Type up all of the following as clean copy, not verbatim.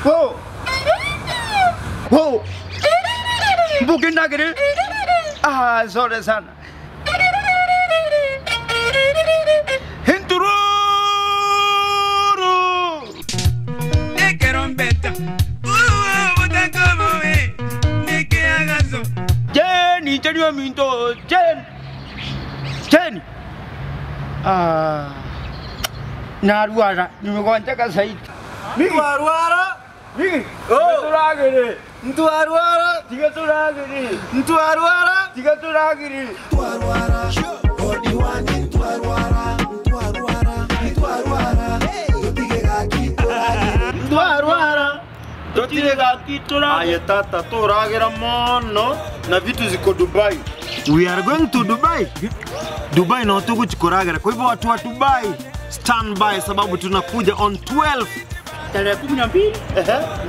Wo. Wo. Bukindagiri. Ah, sorry sana. Hintururu. Nekerombeta. Jenny, Jenny, minto, Jenny. Jenny. Ah. Naruara, nimegonjeka zaidi. Mtu aruara. Mimi. Oh. Turagiri. Mtu aruara. Tiga turagiri. Mtu aruara. Tiga turagiri. Mtu aruara. Odi wani mtu aruara. Mtu aruara. Mtu aruara. Tutige gaki turagiri. Mtu aruara. Tutige gaki turagiri. Aye tata turagira mono na vitu ziko Dubai. We are going to Dubai. Dubai na watu kuchikuragera. Kwa hivyo watu wa Dubai stand by sababu tunakuja on 12 tarehe 12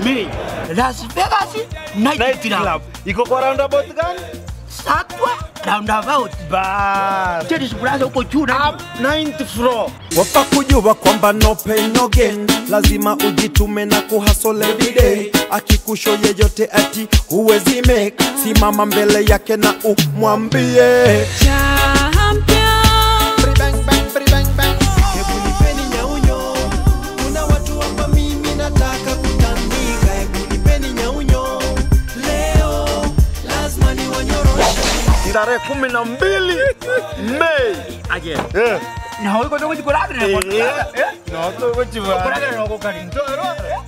Mei. Las Vegas Night Club. Iko kwa roundabout gani? Satwa roundabout. Bar. Cheni sukulaza huko juu na up 9th floor. Wapa kujua kwamba no pain no gain, lazima ujitume na kuhustle every day. Akikusho yeyote ati huwezi make, simama mbele yake na umwambie Champion. Bang bang bang bang. Hebu nipeni nyaunyo, kuna watu hapa mimi nataka kutandika. Hebu nipeni nyaunyo, leo lazima niwanyoroshe. Tarehe 12 Mei. Again. Eh. Na huko ndo kuchikuragiri. Eh. No, tuko chiwa. Kuragiri no kokari. Mtu aruara.